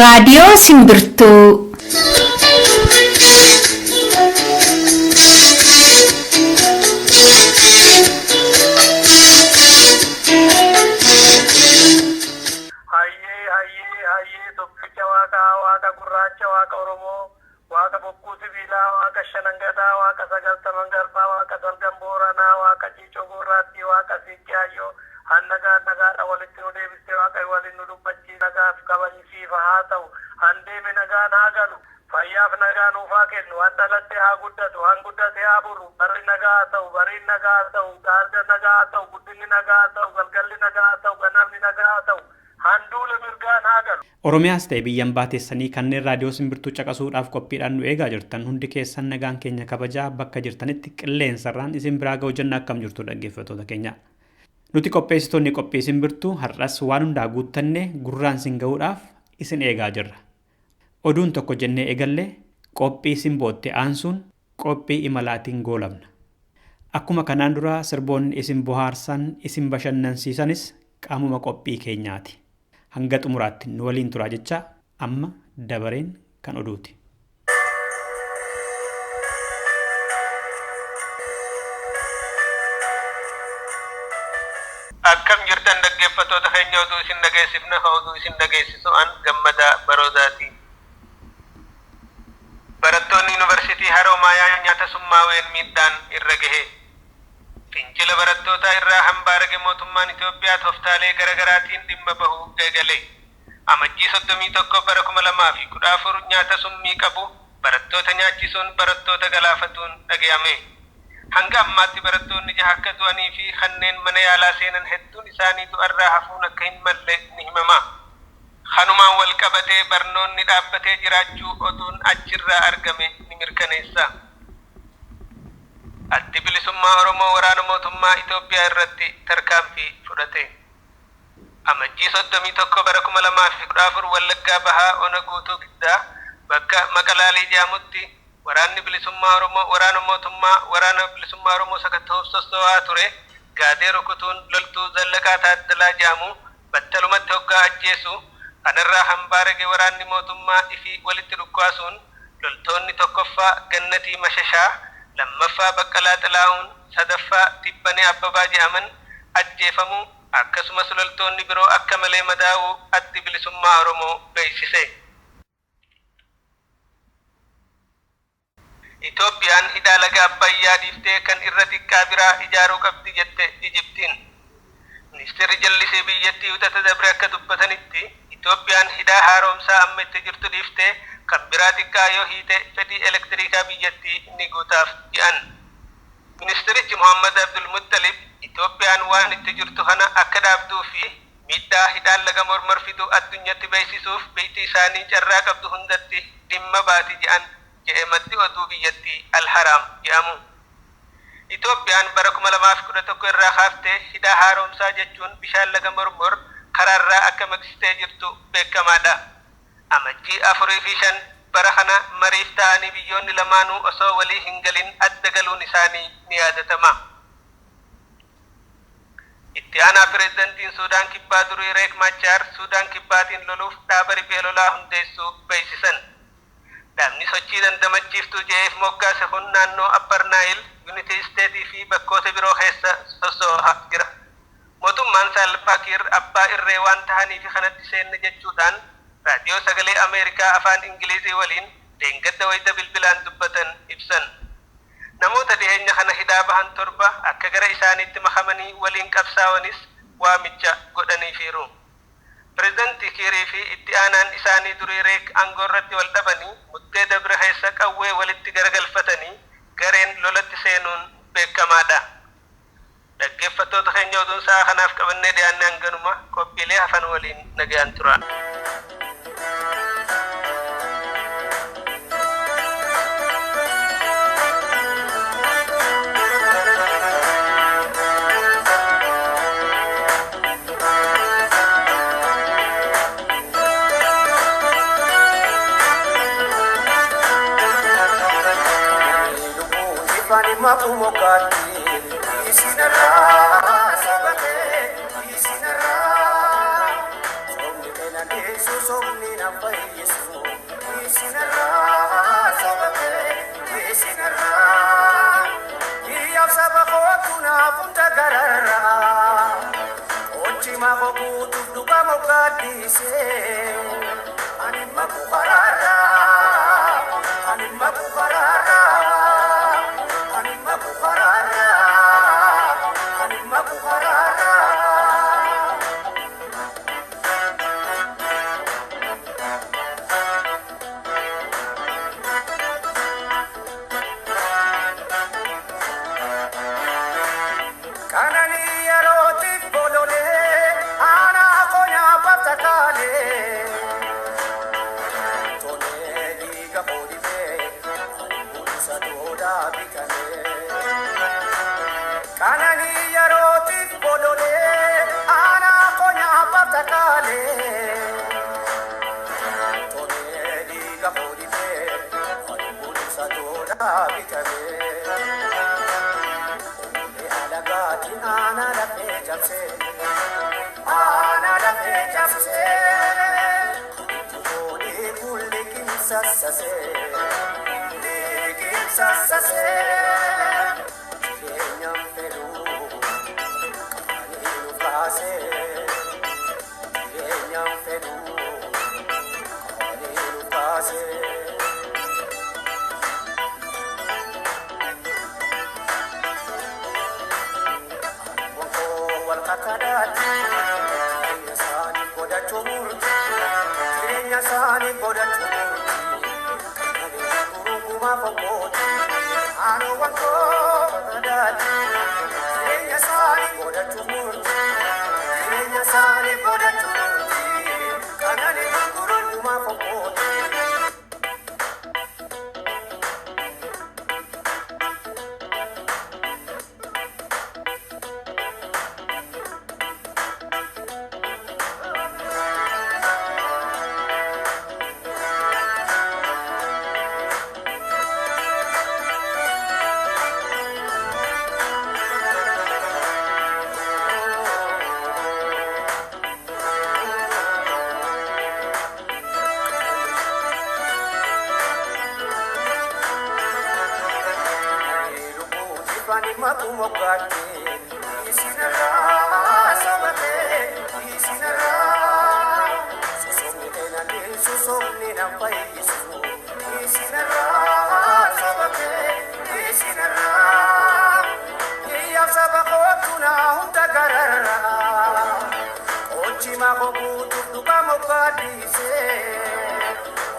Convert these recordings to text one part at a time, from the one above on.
Raadiyoo Simbirtuu. Hayyee hayyee hayyee tokkicha waaqaa waaqa gurraacha waaqa Oromoo waaqa bokkuu sibiilaa waaqa shanangadaa waaqa sagaltaman garbaa waaqa salgan booranaa waaqa ciicoo gurraattii waaqa siiqqee hayyoo hannagaa nagaadha walitti nu deebistee waaqa waliin nu dubbachii nagaaf kabajisiifa haa ta'u handeeme nagaan haa galu fayyaaf nagaa nuuf haa kennu han dhalatte haa guddatu han guddate haa buru barri nagaa haa ta'u bariin nagaa haa ta'u gaarga nagaa haa ta'u guddinni nagaa haa ta'u galgalli nagaa haa ta'u ganamni nagaa haa ta'u handuula mirgaan haa galu. Oromiyaas ta'e biyyan baateessanii kanneen raadiyoo simbirtuu caqasuudhaaf qophiidhaan nu eegaa jirtan hundi keessan nagaan keenya kabajaa bakka jirtanitti qilleensarraan isin biraa ga'u jenna akkam jirtu dhaggeeffattoota keenya. Nuti qopheessitoonni qophii simbirtuu har'as waan hundaa guuttanne gurraan isin ga'uudhaaf isin eegaa jirra. Oduun tokko jennee eegalle qophii simbootti aansuun qophii imalaatiin goolabna. Akkuma kanaan dura sirboonni isin bohaarsan isin bashannansiisanis qaamuma qophii keenyaati. Hanga xumuraatti nu waliin turaa jecha amma dabareen kan oduuti. Akkam jirtan dhaggeeffattoota keenya oduu isin dhageessifna ka oduu isin dhageessisu an gammadaa baroodaati. Barattoonni yuunivarsiitii Haroomayaa nyaata summaaween miidhaan irra gahe. Fincila barattootaa irraa hambaa arge mootummaan Itoophiyaa tooftaalee garaagaraatiin dhimma bahuu eegale. Amajjii 31 bara 2014 nyaata summii qabu barattoota nyaachisuun barattoota galaafatuun dhagayame. Hanga ammaatti barattoonni jaha akka du'anii fi kanneen mana yaalaa seenan hedduun isaanii du'arraa hafuun akka hin malle ni himama. Kanumaan wal qabatee barnoonni dhaabbatee jiraachuu oduun achirraa argame ni mirkaneessa. Addi bilisummaa Oromoo waraana mootummaa Itoophiyaa irratti tarkaanfii fudhate. Amajjii 31 bara 2014 Wallaggaa Bahaa Ona Guutuu Giddaa bakka Maqalaalii jedhamutti waraanni bilisummaa Oromoo waraana mootummaa waraana bilisummaa Oromoo sakatta'uuf sossoo'aa ture gaadee rukutuun loltuu Zallaqaa Taaddalaa jedhamu battalumatti hoggaa ajjeesu kanarraa hambaa rage waraanni mootummaa ifii walitti dhukkaasuun loltoonni tokkoffaa Gannatii Mashashaa lammaffaa Baqqalaa Xilaa'uun sadaffaa Tibbanee Abbabaa jedhaman ajjeefamuu akkasumas loltoonni biroo akka malee madaa'uu addi bilisummaa Oromoo beeksise. Itoophiyaan hidhaa laga Abbayyaa dhiiftee kan irra xiqqaa biraa ijaaruu qabdi jette Ijiptiin. Ministeerri jallisii biyyattii wixata dabre akka dubbatanitti Itoophiyaan hidhaa haaromsaa amma itti jirtu dhiiftee kan biraa xiqqaa yoo hiite fedhii elektiriikaa biyyattii ni guutaaf jedhan. Ministerichi Muhammad Abdul Muttalib Itoophiyaan waan itti jirtu kana akka dhaabduu fi miidhaa hidhaan laga mormor fidu addunyatti beeksisuuf biyyi isaanii carraa qabdu hundatti dhimma baati jedhan jedhe maddi oduu biyyattii Al-Haraam jedhamu. Itoophiyaan bara 2011 irraa kaaftee hidhaa haaromsaa jechuun bishaan laga mormor karaarraa akka maqsitee jirtu beekamaadha. Amajjii 4 fi 5 bara kana mariif ta'anii biyyoonni lamaanuu osoo walii hin galin adda galuun isaanii ni yaadatama. Itti aanaa pireezidantiin Suudaan Kibbaa durii Reek Machaar Suudaan Kibbaatiin loluuf dhaaba riphee lolaa hundeessuu beeksisan. Dhaabni sochii dandamachiiftuu je'eef moggaase kun naannoo Appar Naayil, Yuunitii Isteetii fi bakkoota biroo keessa sossoo'aa jira. Mootummaan Saalvaa Kiir abbaa irree waan tahaniif kanatti seenne jechuudhaan raadiyoo sagalee Ameerikaa afaan Ingilizii waliin deengadda wayita bilbilaan dubbatan ibsan. Namoota dhiheenya kana hidhaa bahan torba akka gara isaaniitti makamanii waliin qabsaawanis waamicha godhaniifiiru. Pireezidantii Kiirii fi itti aanaan isaanii durii Reek aangoo irratti wal dhabanii muddee dabre keessa qawwee walitti garagalfatanii gareen lolatti seenuun beekamaadha. Dhaggeeffattoota keenya oduun sa'a kanaaf qabannee dhiyaanne hanganuma qophiilee hafan waliin nagayaan tura. Susumni na fayyisu isinirraa saba kee isinirraa Kiyyaaf saba kootu naaf hunda gararraa Ochi mako guutuuf dhuga moggaaddiisee Ani maku karaarraa ani maku karaarraa ani maku karaarraa ani maku karaarraa. Kanani yerootiif bololee aanaa qonyaa bakakaalee. Tolee dhiiga qoodibee bulisa doodaa bitamee. Kanani yerootiif bololee aanaa qonyaa bakakaalee. Tolee dhiiga qoodibee bulisa doodaa bitamee. Alagaati aanaa lafee cabsee aanaa lafee cabsee Tukoonii kulli kimsassasee liqimsassasee jireenyaan fedhuu qaanii nu kaasee jireenyaan fedhuu qaanii nu kaasee. Jireenya isaanii godhachuu murtii gurguruma fongooti aanuuwwan koo kakadaati jireenya isaanii godhachuu murtii jireenya isaanii godhachuu murtii kanani gurguruma fongooti.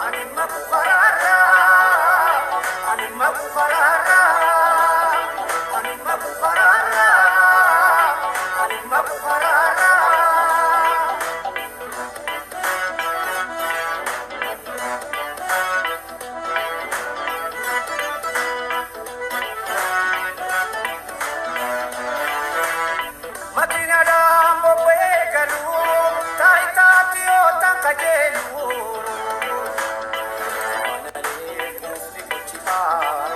Ani maku karaarraa, ani maku karaarraa. Ani maku karaarraa, ani maku karaarraa. Makiinadhaan bobba'ee galuu, taayitaatti yoo ta'an qajeeluu. Wanalee kuufni gochimaa,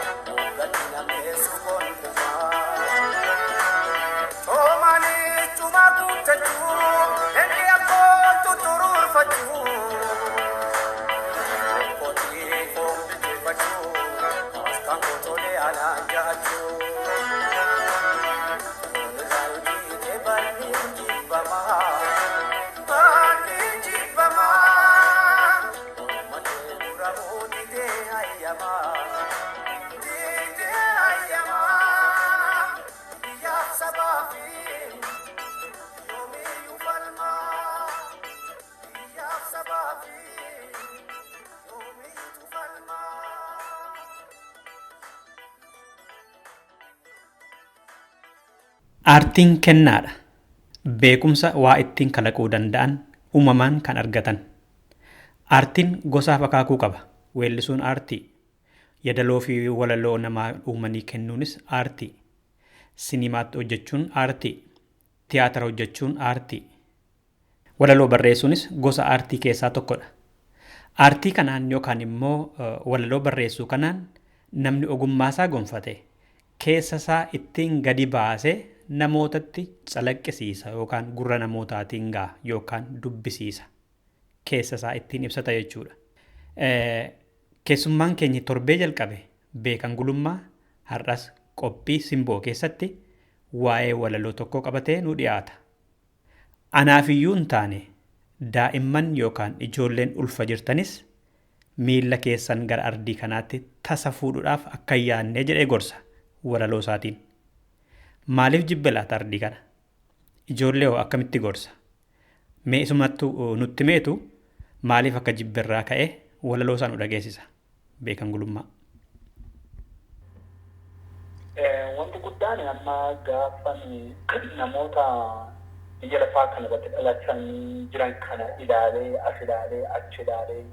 gadi nameessu gonkumaa. Coomanii cuma guuttachuu, inni akkootu turuurfachuu. Kootii foon bilcheeffachuu, asxaan kootolee alaan jaachuu. Aartiin kennaadha. Beekumsa waa ittiin kalaquu danda'an uumamaan kan argatan. Aartiin gosaaf akaakuu qaba. Weellisuun aartii. Yadaloo fi walaloo namaa uumanii kennuunis aartii. Sinimaatti hojjechuun aartii. Tiyaatira hojjechuun aartii. Walaloo barreessuunis gosa aartii keessaa tokkodha. Aartii kanaan yookaan immoo walaloo barreessuu kanaan namni ogummaasaa gonfate keessa isaa ittiin gadi baasee namootatti calaqqisiisa yookaan gurra namootaatiin ga'a yookaan dubbisiisa. keessa isaa ittiin ibsata jechuudha. Keessummaan keenya torbee jalqabe Beekan Gulummaa har'as qophii simboo keessatti waa'ee walaloo tokko qabatee nu dhiyaata. Anaafiyyuu hin taane daa'imman yookaan ijoolleen ulfa jirtanis miilla keessan gara ardii kanaatti tasa fuudhuudhaaf akka hin yaadne jedhee gorsa walaloo isaatiin. Maaliif jibbe laata ardii kana? Ijoollee hoo akkamitti gorsa? Mee isumattu nutti meetu maaliif akka jibberraa ka'e walaloo isaa nu dhageessisa? Beekan Gulummaa. Wanti guddaan amma gaafa namoota biyya lafaa kana irratti dhalachanii jiran kana ilaalee as ilaalee achi ilaalee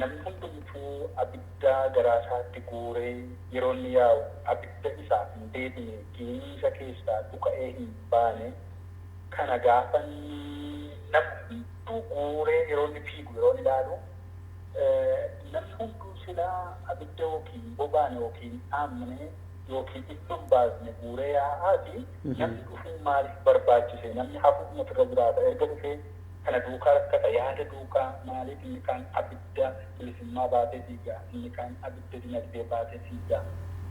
namni hundumtuu abidda garaa isaatti guuree yeroo inni yaa'u abidda isaaf hin deebine giinii isa keessaa dhuka'ee hin baane kana gaafa namni hunduu guuree yeroo inni fiigu yeroo inni ilaalu namni hunduu silaa abidda yookiin bobaan yookiin dhaamne yookiin iddoon baasne guuree yaa'aati namni dhufuun maaliif barbaachise namni hafuun ofirra jiraata erga dhufee kana duukaa rakkata yaada duukaa maaliif inni kaan abidda bilisummaa baatee fiiga inni kaan abidda dinagdee baatee fiiga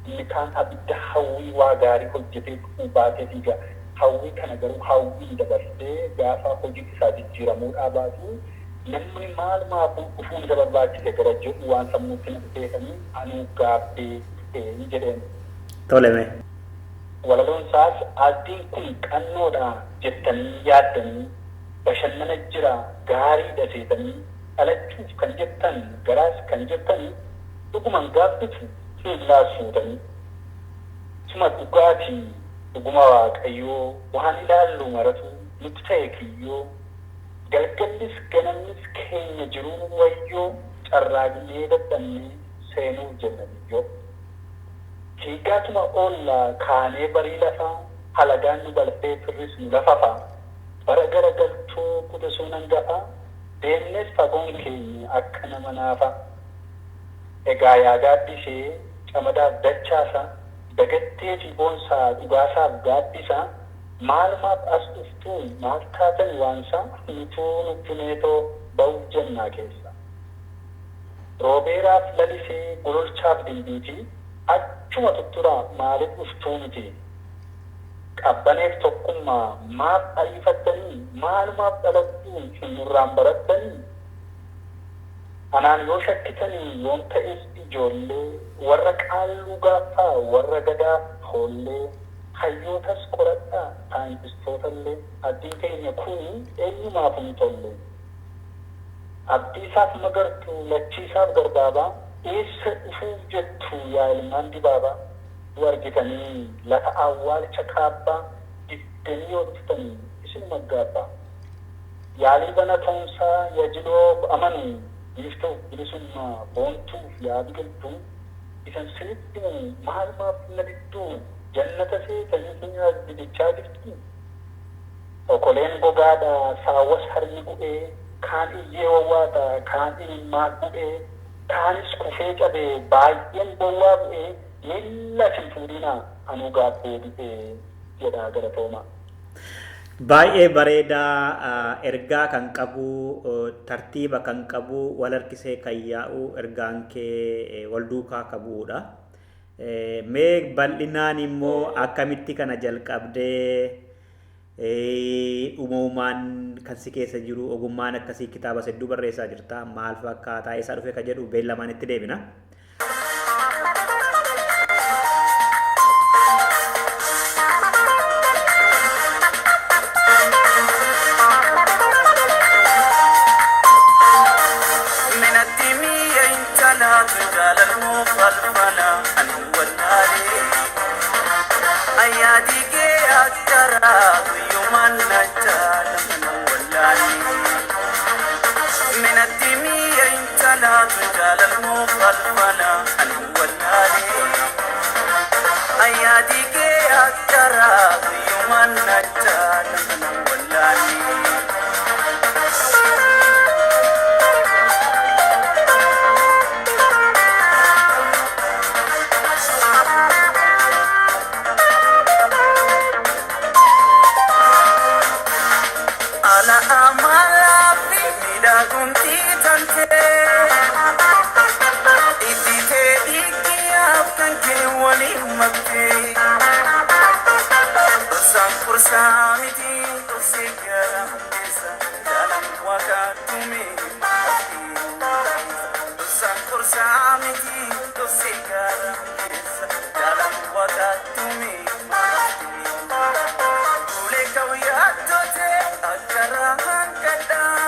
inni kaan abidda hawwii waa gaarii hojjetee dhufuu baatee fiiga hawwii kana garuu hawwiin dabarsee gaafa hojii isaa jijjiiramuudhaa baatu namni maal maafuu dhufuun isa barbaachise gara jedhu waan sammuutti na dhufeefanii anuu gaabbee dhufee jedheen. Toleme. Walaloon isaas ardiin kun qannoodha jettanii yaaddanii bashannana jira gaariidha seetanii dhalachuuf kan jettan garaas kan jettanii dhuguman gaabbitu miillaas fuutanii. Suma dhugaatii dhuguma waaqayyoo waan ilaallu maratu nutti ta'e kiyyoo galgallis ganamnis keenya jiruu wayyoo carraaqnee dadhabnee seenuuf jenna biyyoo. Fiigaatuma oollaa kaanee barii lafaa halagaan nu balfee firris nu lafafaa bara gara galtoo quxisuu nan gafaa deemnes fagoon keenya akka nama naafaa. Egaa yaa gaaddisee camadaaf dachaasaa dagattee fi boonsaa dhugaasaaf gaaddisaa maalumaaf as dhuftuu maal taatan waansaa nutuu nutti meetoo ba'uuf jennaa keessa. Roobeeraaf lalisee gololchaaf dimbiitii achuma tutturaa maaliif dhuftuu miti? Qabbaneef tokkummaa maaf ariifattanii maalumaaf dhalattuu hin nurraan barattanii? Anaan yoo shakkitanii yoon ta'es ijoollee warra qaalluu gaaffaa warra gadaa hoollee hayyootas qoradhaa saayintistoota abdiin keenya kun eenyumaaf hin tolle. Abdiisaaf magartuu lachiisaaf garbaabaa eessa dhufuuf jettu yaa ilmaan dibaabaa nu argitanii lafa awwaalcha kaabbaa diddanii yoo dhuftanii isin maggaabbaa. Yaalii bana ta'umsaa yajiloo amanu biiftuuf bilisummaa boontuuf yaa biqiltuu isan sinitti himu maalumaaf na didduu jannata seetanii hin bidichaa jirtu. Okoleen gogaadha saawwas harmi bu'ee kaan iyyee wawwaata kaan imimmaan bu'ee kaanis kufee cabee baay'een bowwaa bu'ee miilla sin fuudhinaa anuu gaabbee du'ee jedhaa galatooma. Baay'ee bareedaa ergaa kan qabu tartiiba kan qabu wal harkisee kan yaa'u ergaan kee wal duukaa qabuudha. Mee bal'inaan immoo akkamitti kana jalqabdee uumamumaan kan si keessa jiru ogummaan akkasii kitaaba hedduu barreessaa jirta maal fakkaataa eessaa dhufe kan jedhu beellamaan itti deebina. Minatti mi'a intalaatu jaalalmoo falfala. Waliin maktee Dursaan qursaa miti dursee gara keessa jaalan waaqa tumee Dursaan qursaa miti dursee gara keessa jaalan waaqa tumee Ulee kawwiyyaattootee akka rahaan kadhaa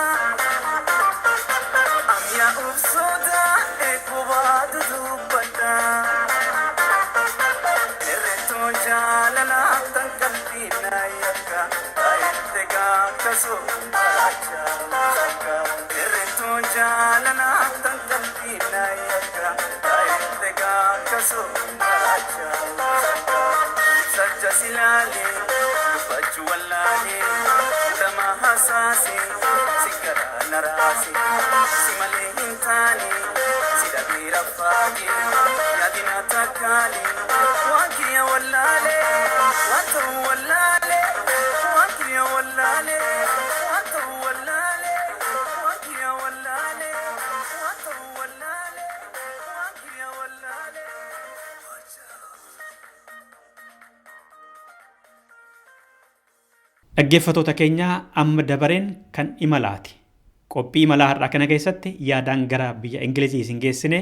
Amyaa ubsootaa eegubaatu dubbadhaa. Irreettoo jaalalaa tan qalbii na yakka baay'ee gaakasoo barachaa Irreettoo jaalalaa tan qalbii na yakka baay'ee gaakasoo barachaa Sacha silaalee dubbachuu wallaalee lama hasaasee si garaa na raasee si malee hin taane si dhabee raffaagee yaadina takkaalee waan kiyya wallaalee waan ta'u wallaalee waan kiyya wallaalee waan ta'u wallaalee waan kiyya wallaalee waan ta'u wallaalee waan kiyya wallaalee. Dhaggeeffattoota keenyaa amma dabareen kan imalaati. Qophii imalaa har'aa kana keessatti yaadaan gara biyya Ingilizii isin geessine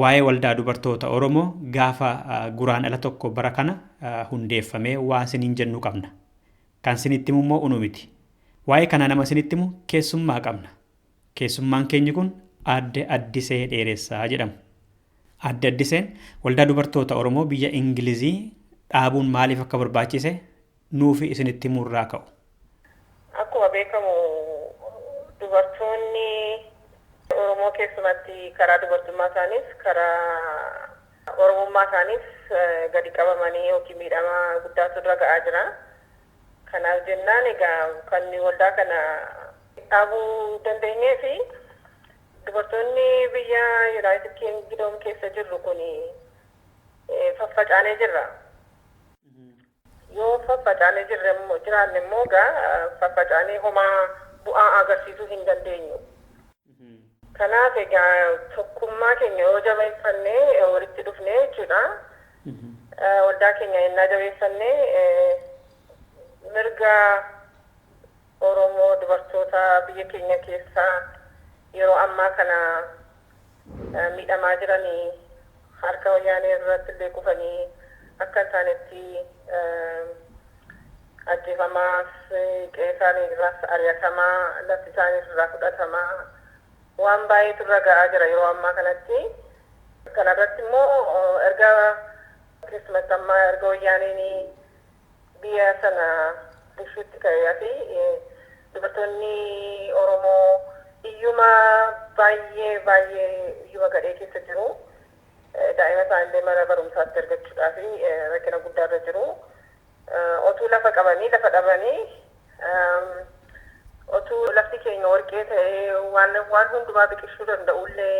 waa'ee waldaa dubartoota Oromoo gaafa guraandhala 1 bara kana hundeeffamee waa isiniin jennu qabna. Kan isinitti himu immoo unu miti. Waa'ee kana nama isinitti himu keessummaa qabna. Keessummaan keenyi kun Aadde Addisee Dheeressaa jedhamu. Aadde Addiseen waldaa dubartoota Oromoo biyya Ingilizii dhaabuun maaliif akka barbaachise nuufi isinitti himurraa ka'u. Akkuma beekamu dubartoonni Oromoo keessumatti karaa dubartummaa isaaniis karaa Oromummaa isaaniis gadi qabamanii yookiin miidhama guddaatu irra ga'aa jira. Kanaaf jennaan egaa kan waldaa kana dhaabuu dandeenyee fi dubartoonni biyya United Kingdom keessa jirru kun faffacaanee jirra. Yoo faffacaanee jirre immoo jiraanne immoo egaa faffacaanee homaa bu'aa agarsiisuu hin dandeenyu. Kanaaf egaa tokkummaa keenya yoo jabeeffannee walitti dhufnee jechuudha. Waldaa keenya yennaa jabeeffannee mirga Oromoo dubartoota biyya keenya keessaa yeroo ammaa kana miidhamaa jiranii harka wayyaanee irratti illee kufanii akka hin taanetti ajjeefamaas qe'ee isaanii irraas ari'atamaa lafti isaanii irraa fudhatamaa waan baay'eetu irra ga'aa jira yeroo ammaa kanatti. Kanarratti immoo erga keessumatti ammaa erga wayyaaneen biyya sana bulchuutti ka'ee fi dubartoonni Oromoo iyyuma baay'ee baay'ee iyyuma gadhee keessa jiru. Daa'ima isaanillee mana barumsaatti argachuudhaaf rakkina guddaarra jiru. Otuu lafa qabanii lafa dhabanii otuu lafti keenya warqee ta'ee waan hundumaa biqilchuu danda'ullee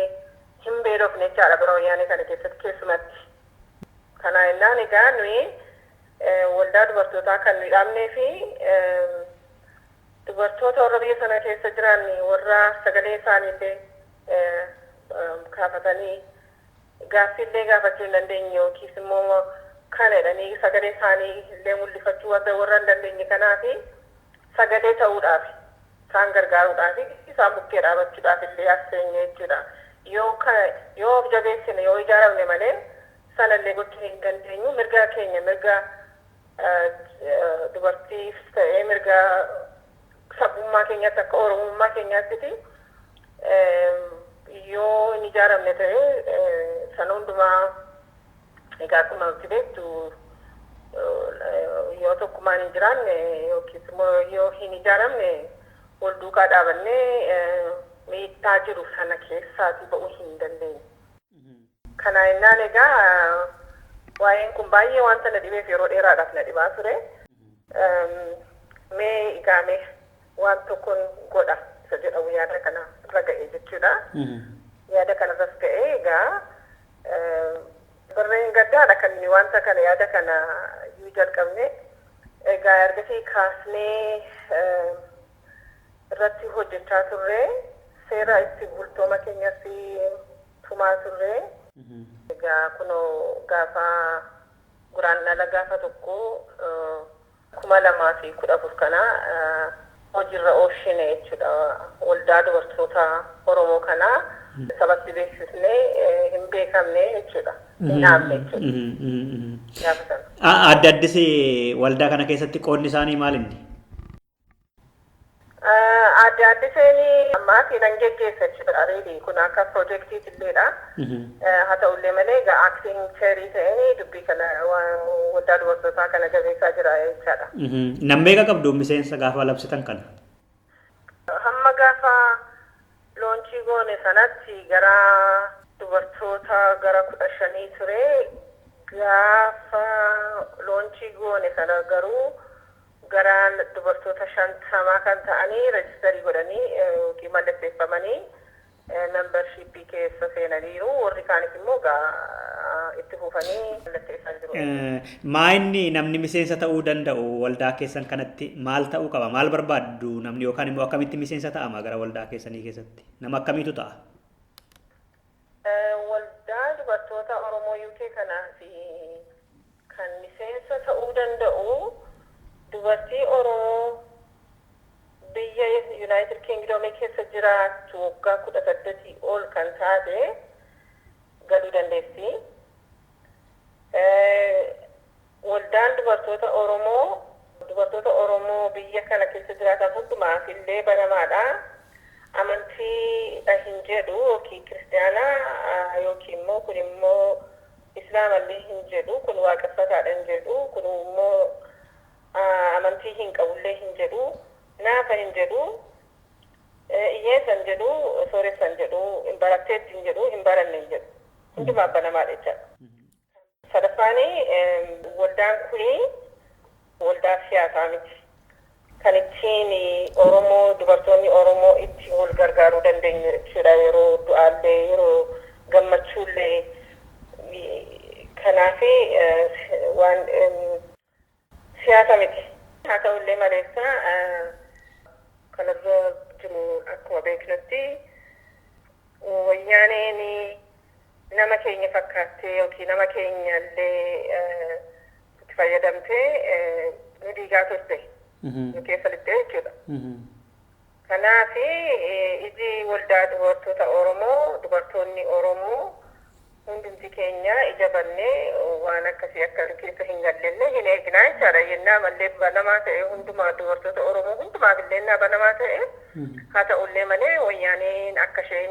hin beelofne jechaadha bara wayyaanee kana keessatti keessumatti. Kana jennaan egaa nuyi waldaa dubartootaa kan nuyi dhaabnee fi dubartoota warra biyya sana keessa jiran warra sagalee isaaniillee kaafatanii gaaffiillee gaafachuu hin dandeenye yookiis immoo kana jedhanii sagalee isaanii illee mul'ifachuu warra hin dandeenye kanaafi sagalee ta'uudhaaf isaan gargaaruudhaaf isaan bukkee dhaabachuudhaaf illee as seenye jechuudha. Yoo kana yoo of jabeessine yoo ijaaramne malee sanallee gochuu hin dandeenyu mirga keenya mirga dubartiif ta'ee mirga sabummaa keenyaatti akka oromummaa keenyaatti yoo hin ijaaramne ta'e sana hundumaa egaa akkuma nuti beektu yoo tokkummaan hin jiraanne yookiis immoo yoo hin ijaaramne wal duukaa dhaabannee miidhaa jiru sana keessaatii ba'uu hin dandeenyu. Kana jennaan egaa waa'een kun baay'ee wanta na dhibeef yeroo dheeraadhaaf na dhibaa ture. Mee egaa mee waan tokkoon godha isa jedhamu yaada kana irra ga'e jechuudha. Yaada kanarras ga'e egaa barreen gaddaadha kan inni wanta kana yaada kana iyyuu jalqabne. Egaa ergasii kaasnee irratti hojjechaa turre seera itti bultooma keenyas tumaa turre. Egaa kunoo gaafa guraandhala gaafa 1 2014 kana hojiirra oolchine jechuudha. Waldaa dubartoota Oromoo kana sabatti beeksisnee hin beekamne jechuudha. Hin dhaabne jechuudha. Gaafa sana. Adde Addisee waldaa kana keessatti qoodni isaanii maal inni? Adde Addiseen ammaaf nan geggeessa jechuudha. Really kun akka piroojeektiiti illeedha. Haa ta'ullee malee egaa acting chairii ta'een dubbii kana waldaa dubartootaa kana jabeessaa jira jechaadha. Nam meeqa qabdu miseensa gaafa labsitan kana? Hamma gaafa launchii goone sanatti gara dubartoota gara 15 ture. Gaafa launchii goone sana garuu gara dubartoota 50 kan ta'anii registerii godhanii yookiin mallatteeffamanii membershipii keessa seenaniiru. Warri kaanis immoo itti fufanii mallatteessaa jiru. Maa inni namni miseensa ta'uu danda'u waldaa keessan kanatti maal ta'uu qaba? Maal barbaaddu namni yookaan immoo akkamitti miseensa ta'ama gara waldaa keessanii keessatti? Nama akkamiitu ta'a? Waldaa dubartoota Oromoo UK kanaaf kan miseensa ta'uu danda'u dubartii Oromoo biyya United Kingdom keessa jiraattu waggaa 18 ol kan taate galuu dandeessi. Waldaan dubartoota Oromoo dubartoota Oromoo biyya kana keessa jiraatan hundumaaf illee banamaadha. Amantii hin jedhu, yookiin kiristaanaa yookiin immoo kun immoo islaamallee hin jedhu, kun waaqeffataadha hin jedhu, kun immoo amantii hin qabullee hin jedhu, naafa hin jedhu, hiyyeessa hin jedhu, sooressa hin jedhu, hin baratteetti hin jedhu, hin baranne hin jedhu. Hundumaaf banamaadha jechaadha. Sadaffaani, waldaan kuni waldaa siyaasaa miti. Kan ittiin Oromoo, dubartoonni Oromoo itti wal gargaaruu dandeenyu jechuudha, yeroo du'aallee, yeroo gammachuullee. Kanaaf waan siyaasa miti. Haa ta'ullee maleessa kanarra jiru akkuma beeknutti wayyaaneen nama keenya fakkaattee yookiin nama keenya illee itti fayyadamtee nu diigaa turte. Nu keessa lixxee jechuudha. Kanaaf iji waldaa dubartoota Oromoo, dubartoonni Oromoo hundumti keenya ija bannee waan akkasii akka keessa hin gallellee hin eegnaa jechaadha. Yennaa mallee banamaa ta'e hundumaa dubartoota Oromoo hundumaaf illee innaa banamaa ta'e, haa ta'ullee malee wayyaaneen akka isheen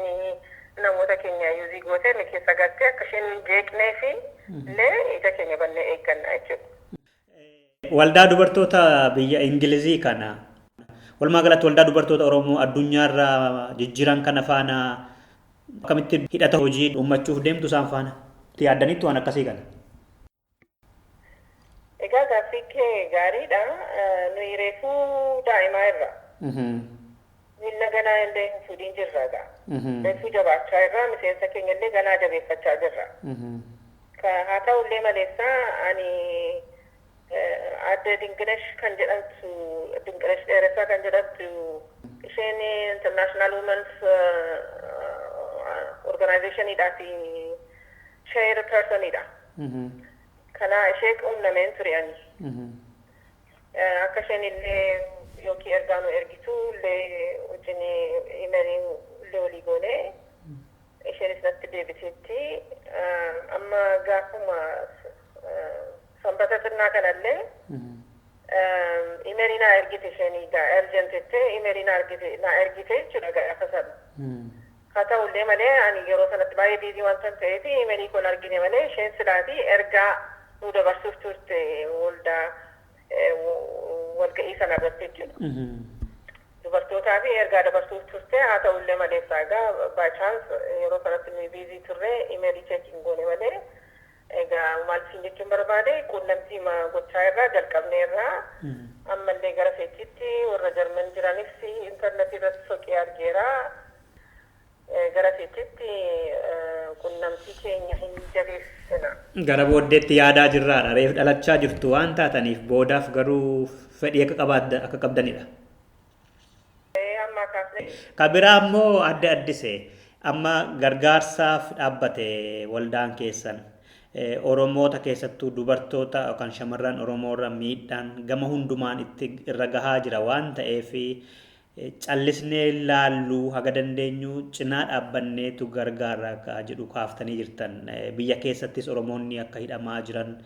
namoota keenya use gootee nu keessa galtee akka isheen hin jeeqnee fi illee ija keenya bannee eegganna jechuudha. Waldaa dubartoota biyya Ingilizii kana, walumaa galatti waldaa dubartoota Oromoo addunyaarra jijjiiran kana faana akkamitti hidhata hojii uummachuuf deemtu isaan faana? Itti yaaddanitti waan akkasii kana? Egaa gaaffii kee gaariidha. Nuyi reefuu daa'imaa irra. Miilla ganaa illee hin fuudhin jirra egaa. Reefuu jabaachaa irra, miseensa keenya illee ganaa jabeeffachaa jirra. Haa ta'ullee maleessa ani Aadde Dinqinesh kan jedhamtu, Dinqinesh Dheeressaa kan jedhamtu, isheen International Women's Organizationidhaa fi chair personidha. Kana ishee quunnameen ture ani. Akka isheen illee yookiin ergaa nu ergitu illee wajjin emailii illee walii goonee isheenis natti deebiteetti. Amma gaafuma sanbata xinnaa kanallee emailii naa ergite isheen, egaa urgent jettee emailii naa ergite jechuudha gaafa sana. Haa ta'ullee malee ani yeroo sanatti baay'ee busy waan ta'eef emailii kun argine malee isheen silaatii ergaa nu dabarsuuf turte waldaa walga'ii sana irratti jechuudha. Dubartootaa fi ergaa dabarsuuf turte. Haa ta'ullee malee egaa by chance yeroo sanatti nuyi busy turre, emailii checking goone malee. Egaa maal siin jechuun barbaade, quunnamtii gochaa irraa jalqabnee irraa ammallee gara feechitti warra Jarman jiranis intarneetii irratti soqee argeera. Gara feechitti quunnamtii keenya hin jabeessina. Gara booddeetti yaadaa jirraadha. Reef dhalachaa jirtu waan taataniif boodaaf garuu fedhii akka qabdanidha. Ammaa kaasnee. Ka biraa immoo Adde Addisee. Amma gargaarsaaf dhaabbate waldaan keessan Oromoota keessattuu dubartoota yookaan shamarran Oromoorra miidhaan gama hundumaan itti irra gahaa jira waan ta'eef callisnee laalluu haga dandeenyu cinaa dhaabbanneetu gargaara akka jedhu kaaftanii jirtan. Biyya keessattis Oromoonni akka hidhamaa jiran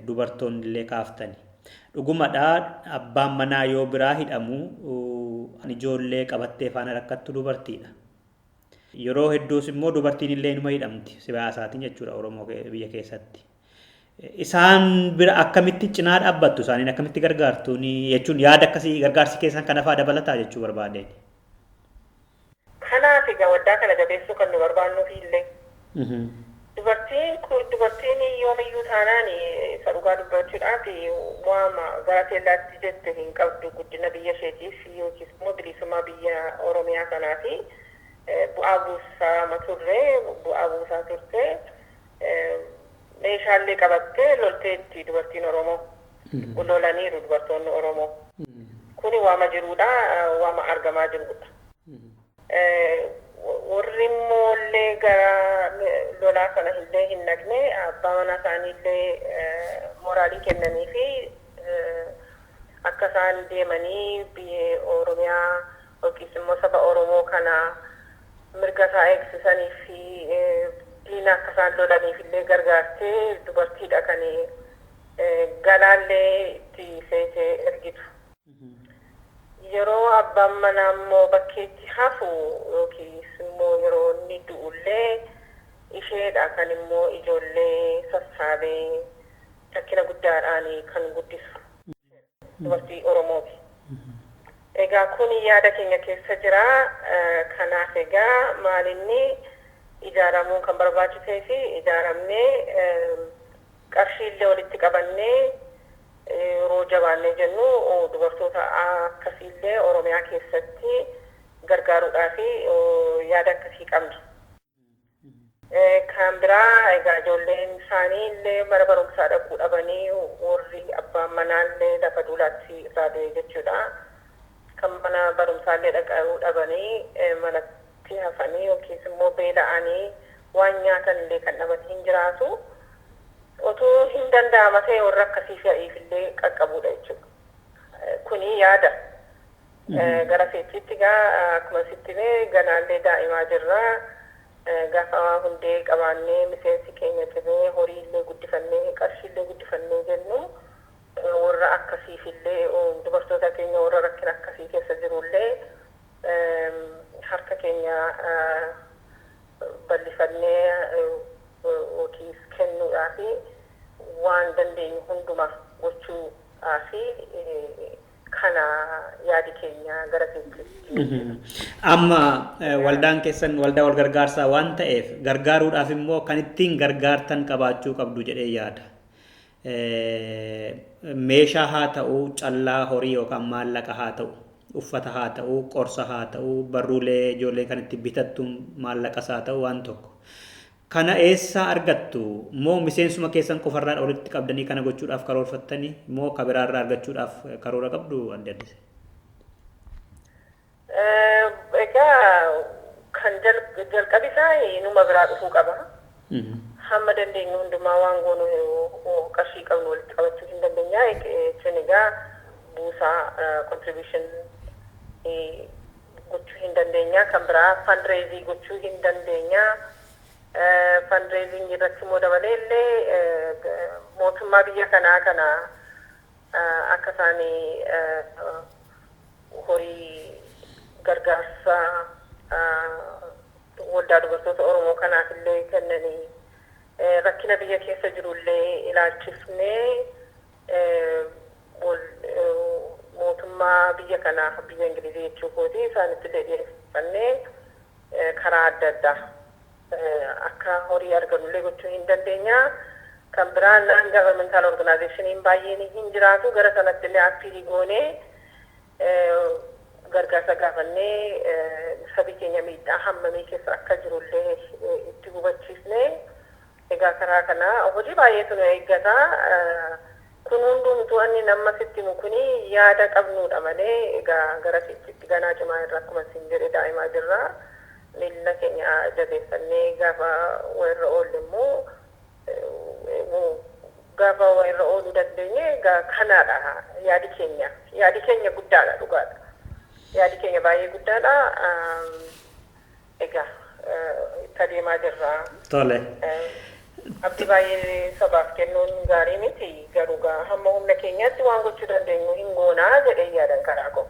dubartoonni illee kaaftani. Dhugumadha, abbaan manaa yoo biraa hidhamu ijoollee qabattee faana rakkattu dubartiidha. Yeroo hedduus immoo dubartiin illee inuma hidhamti siyaasaatiin jechuudha Oromoo biyya keessatti. Isaan bira akkamitti cinaa dhaabbattu, isaaniin akkamitti gargaartu jechuun yaada akkasii gargaarsi keessan kana fa'aa dabalataa jechuu barbaadeen. Kanaaf egaa waldaa kana jabeessuu kan nu barbaannuuf illee. Dubartiin kun, dubartiin yoomiyyuu taanaan, isa dhugaa dubbachuudhaaf, waama gara teellaatti jette hin qabdu. Guddina biyya isheetiif yookiis immoo bilisummaa biyya Oromiyaa kanaafi bu'aa buusaa turre, bu'aa buusaa turte, meeshaalee qabattee lolteetti. Dubartiin Oromoo lolaniiru, dubartoonni Oromoo. Kuni waama jiruudha, waama argamaa jirudha. Warri immoo illee gara lolaa sana illee hin dhaqne, abbaa manaa isaanii illee moraalii kennanii fi akka isaan deemanii biyya Oromiyaa yookiis immoo saba Oromoo kana mirga isaa eegsisanii fi diina akka isaan lolaniif illee gargaartee dubartiidha kan galaallee itti feetee ergitu. Yeroo abbaan manaa immoo bakkeetti hafu yookiis immoo yeroo inni du'ullee, isheedha kan immoo ijoollee sassaabee rakkina guddaadhaan kan guddisu dubartii Oromooti. Egaa kun yaada keenya keessa jira. Kanaaf egaa maalinni ijaaramuun kan barbaachisee fi ijaaramnee qarshiillee walitti qabannee yeroo jabaannee jennu dubartoota akkasiillee Oromiyaa keessatti gargaaruudhaa fi yaada akkasii qabna. Kan biraa egaa ijoolleen isaanii illee mana barumsaa dhaquu dhabanii, warri abbaan manaa illee lafa duulaatti irraa du'e jechuudha. Kan mana barumsaa illee dhaquu dhabanii manatti hafanii yookiis immoo beela'anii waan nyaatan illee kan dhaban hin jiraatu. Otuu hin danda'ama ta'e warra akkasii fe'iif illee qaqqabuudha jechuudha. Kuni yaada. Gara feechitti egaa akkuma sitti hime ganaallee daa'imaa jirra. Gaafa hundee qabaannee, miseensi keenya cimee, horii illee guddifannee, qarshii illee guddifannee jennu, warra akkasiif illee, dubartoota keenya warra rakkina akkasii keessa jirullee harka keenya bal'ifannee yookiis kennuudhaa fi waan dandeenyu hunduma gochuudhaa fi kana yaadi keenya gara keessatti. Amma waldaan keessan waldaa wal gargaarsaa waan ta'eef, gargaaruudhaaf immoo kan ittiin gargaartan qabaachuu qabdu jedhee yaada. Meeshaa haa ta'u, callaa horii yookaan maallaqa haa ta'u, uffata haa ta'u, qorsa haa ta'u, barruulee ijoollee kan itti bitattu maallaqas haa ta'u, waan tokko. Kana eessaa argattu? Moo miseensuma keessan qofarraa walitti qabdanii kana gochuudhaaf karoorfattanii, moo ka biraarraa argachuudhaaf karoora qabdu, adde Addise? Egaa kan jalqabisaa numa biraa dhufuu qaba. Hamma dandeenyu hundumaa waan goonu qarshii qabnu walitti qabachuu hin dandeenya. Jechuun egaa buusaa, contribution gochuu hin dandeenya. Kan biraa fundraising gochuu hin dandeenya. Fundraising irratti immoo dabalee illee mootummaa biyya kanaa kana akka isaan horii gargaarsa waldaa dubartoota Oromoo kanaaf illee kennanii, rakkina biyya keessa jirullee ilaalchisnee mootummaa biyya kanaa, biyya Ingilizii jechuu kooti, isaanitti illee dhiyeeffannee karaa adda addaa akka horii argannullee gochuu hin dandeenya. Kan biraa non governmental organizationiin baay'een hin jiraatu, gara sanatti illee appeal goonee gargaarsa gaafannee, sabi keenya miidhaa hammamii keessa akka jirullee itti hubachiisnee, egaa karaa kana hojii baay'eetu nu eeggata. Kun hundumtuu inni nama sitti himu kuni yaada qabnuudha malee, egaa gara sitti ganaa cimaa irra akkuma isin jedhe daa'imaa jirra. Miilla keenya jabeeffannee gaafa wayirra oolle immoo gaafa wayirra ooluu dandeenye kanaadha yaadi keenya. Yaadi keenya guddaadha dhugaadha. Yaadi keenya baay'ee guddaadha. Egaa itti adeemaa jirra. Tole. Abdii baay'ee sabaaf kennuun gaarii miti garuu hamma humna keenyaatti waan gochuu dandeenyu hin goonaa jedhee yaadan karaa koo.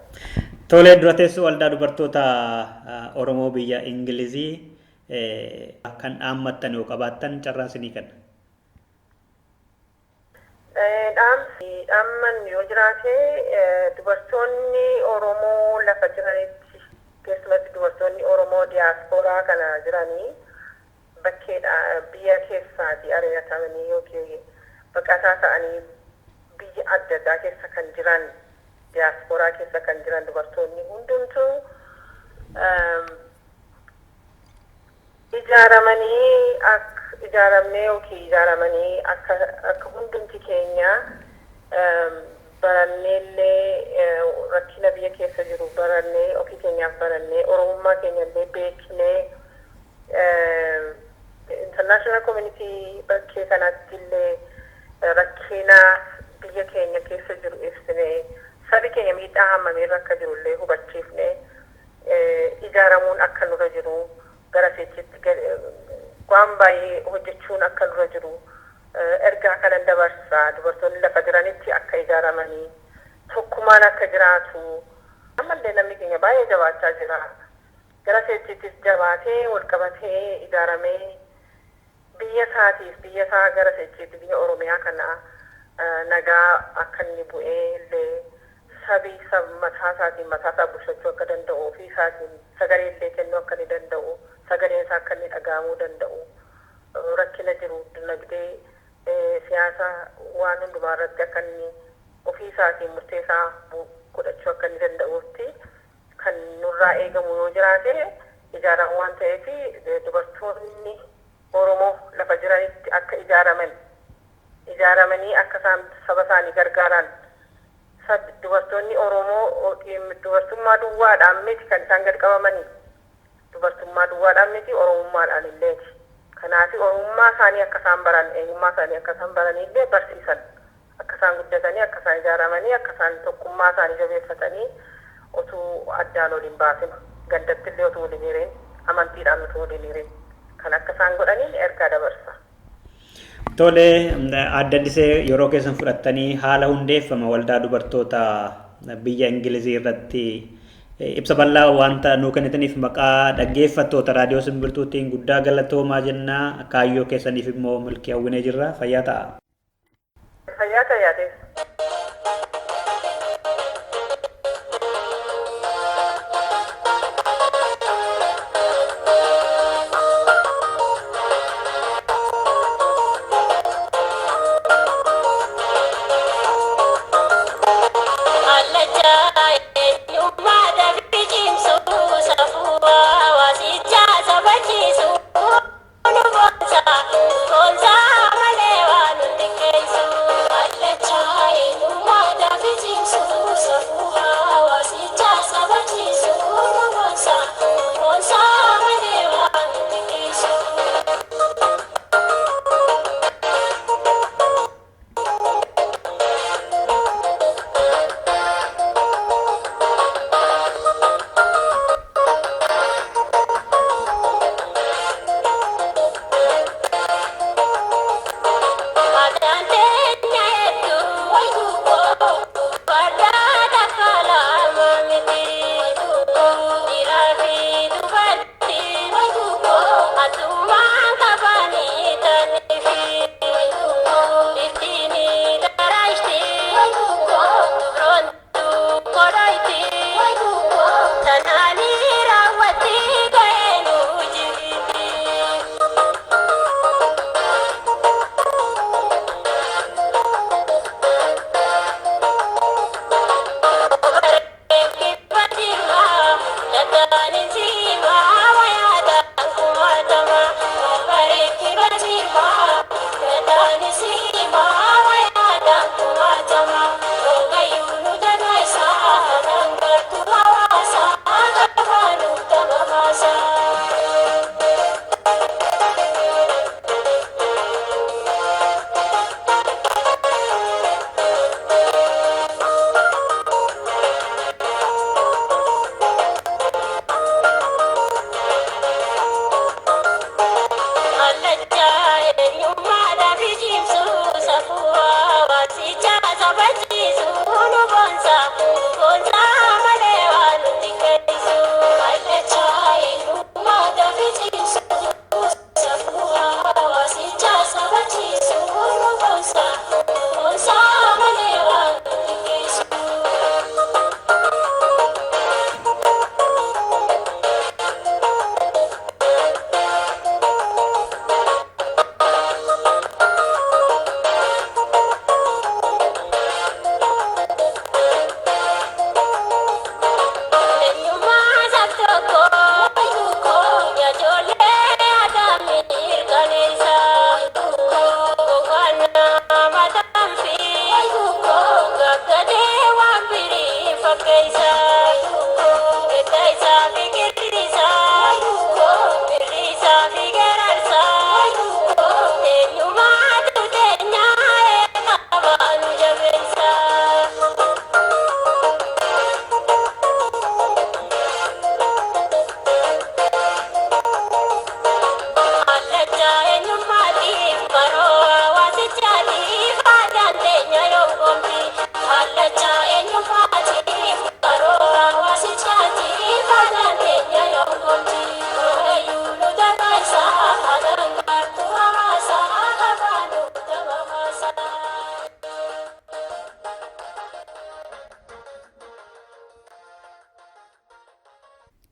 Tole dura teessoo waldaa dubartoota Oromoo biyya Ingilizii kan dhaammattan yoo qabaattan carraa isinii kenna. Dhaamsi dhaamman yoo jiraate dubartoonni Oromoo lafa jiranitti keessumatti dubartoonni Oromoo diyaaspooraa kana jiranii bakkeedha biyya keessaati ari'atamanii yookiin baqataa ta'anii biyya adda addaa keessa kan jiran diyaaspooraa keessa kan jiran dubartoonni hundumtuu ijaaramanii akka ijaaramnee yookiin ijaaramanii akka akka hundumti keenya baranneellee rakkina biyya keessa jiru barannee ofii keenyaaf barannee oromummaa keenyallee beeknee international community bakkee kanatti illee rakkina biyya keenya keessa jiru ibsinee sabi keenya miidhaa hammamiirra akka jirullee hubachiifnee ijaaramuun akka nurra jiru gara seechitti waan baay'ee hojjechuun akka nurra jiru ergaa kanan dabarsa dubartoonni lafa jiranitti akka ijaaramanii tokkummaan akka jiraatu ammallee namni keenya baay'ee jabaachaa jira gara seechittis jabaatee wal qabatee ijaaramee biyya isaatiif biyya isaa gara seechitti biyya Oromiyaa kana nagaa akka inni bu'ee illee sabi mataa isaatiin mataa isaa bulchachuu akka danda'u ofii isaatiin sagalee illee kennuu akka inni danda'u sagaleen isaa akka inni dhaga'amuu danda'u rakkina jiru dinagdee siyaasa waan hundumaa irratti akka inni ofii isaatiin murtee isaa godhachuu akka inni danda'utti kan nurraa eegamu yoo jiraate ijaaramu waan ta'eef dubartoonni Oromoo lafa jiranitti akka ijaaraman ijaaramanii akka isaan saba isaanii gargaaran dubartoonni Oromoo dubartummaa duwwaadhaan miti kan isaan gad qabamanii dubartummaa duwwaadhaan miti Oromummaadhaan illeeti. Kanaaf Oromummaa isaanii akka isaan baran eenyummaa isaanii akka isaan baranii illee barsiisan akka isaan guddatanii akka isaan ijaaramanii akka isaan tokkummaa isaanii jabeeffatanii utuu addaan waliin baasin gandatti illee utuu waliin hiriin amantiidhaan utuu waliin hiriin kan akka isaan godhaniin ergaa dabarsa. Tole adda addisee yeroo keessan fudhattanii haala hundeeffama waldaa dubartoota biyya Ingilizii irratti ibsa bal'aa wanta nuu kennitaniif maqaa dhaggeeffattoota raadiyoo simbirtuutiin guddaa galatoomaa jennaa kaayyoo keessaniif immoo milkii hawwinee jirra fayyaa ta'a. Fayyaa ta'aa yaadees. Let's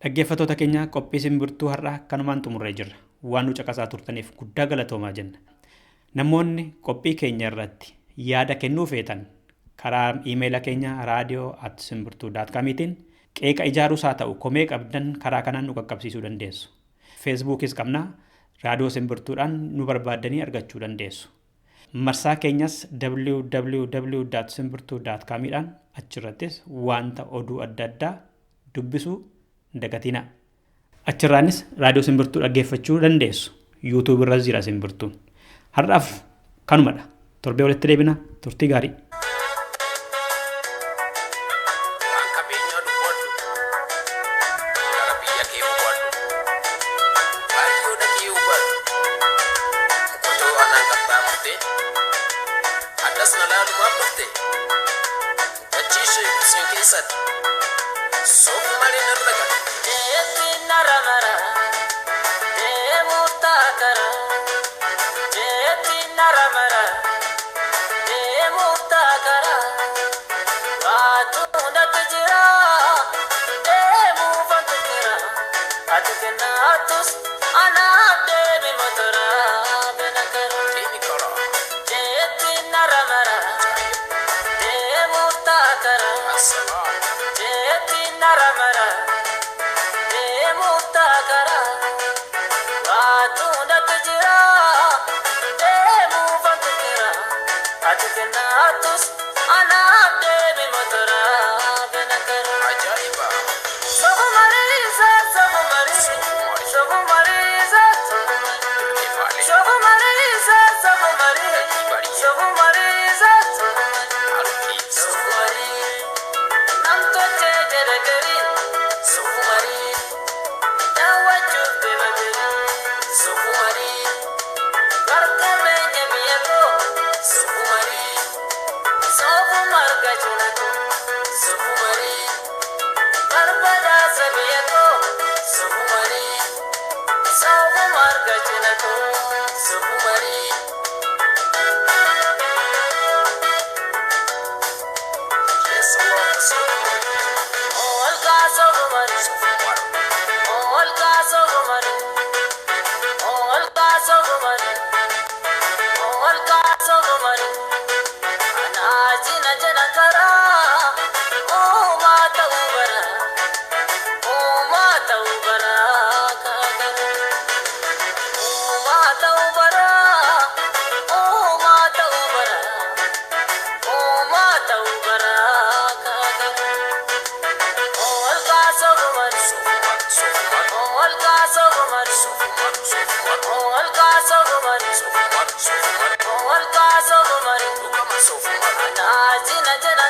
Dhaggeeffattoota keenya qophii simbirtuu har'aa kanumaan xumurree jirra. Waan nu caqasaa turtaniif guddaa galatoomaa jenna. Namoonni qophii keenya irratti yaada kennuu feetan karaa iimeela keenya raadiyoo@simbirtuu.comiitiin qeeqa ijaaruus haa ta'u komee qabdan karaa kanaan nu qaqqabsiisuu dandeessu. Feesbuukis qabna, raadiyoo simbirtuudhaan nu barbaaddanii argachuu dandeessu. Marsaa keenyas www.simbirtuu.comiidhaan achirrattis wanta oduu adda addaa dubbisuu hin dagatinaa. Achirraanis raadiyoo simbirtuu dhaggeeffachuu dandeessu. Yuutuub irras jira simbirtuun. Har'aaf kanumadha. Torbee walitti deebina. Turtii gaarii. Waan qabeenyaa dubbadhu, gara biyya kee hubadhu, baay'oodha kee hubadhu, qotoo anaan qaxxaamurte, addas na laalumaaf dhufte, dachii ishee ibseen keessatti, soofu malee nan raga. Jeetti naramara, deemuu taakara. Jeetti naramara, deemuu taakara. Waatu hundatti jira, deemuu fantu jira. Ati kennaatus anaaf deemi motora bena kara. Deemi karaa, Jeetti naramara, deemuu taakara. assalaa, Jeetti naramara, deemuu taakara. Waatu hundatti jira, deemuu fantu jira. Ati kennaatus anaaf deemi motora bena kara. Ajaa'iba! Sobu mariisa, sobu mariisa, sobu mariisa, sobu mariisa. Ifaalee, Sobu mariisa, sobu mariisa, sobu mariisa, sobu mariisa. harki, Sofumari, namtolchee jedha gariin. Sofumari, daawwachuuf deema gariin. Sofumari, gargar beenya biyya koo. Sofumari, soofuma argachuu koo. Sofumari, barbadaasa biyya koo. Sofumari, soofuma argachuu koo. Sofumari. keessa waan soofumari, Olkaa sofumari. soofumari, Olkaa sofumari. Olkaa sofumari. Olkaa sofumari. Anaajina jedha karaa. Uumaa ta'uu bara. Uumaa ta'uu bara kaakara. Uumaa ta'uu bara. Uumaa ta'uu bara. Uumaa ta'uu bara kaakara. Olkaa sofumari. soofumari, soofumari, Olkaa sofumari. soofumari, soofumari, Olkaa sofumari. soofumari, soofumari, Olkaa sofumari. dhugama soofumari. Anaajina jedha.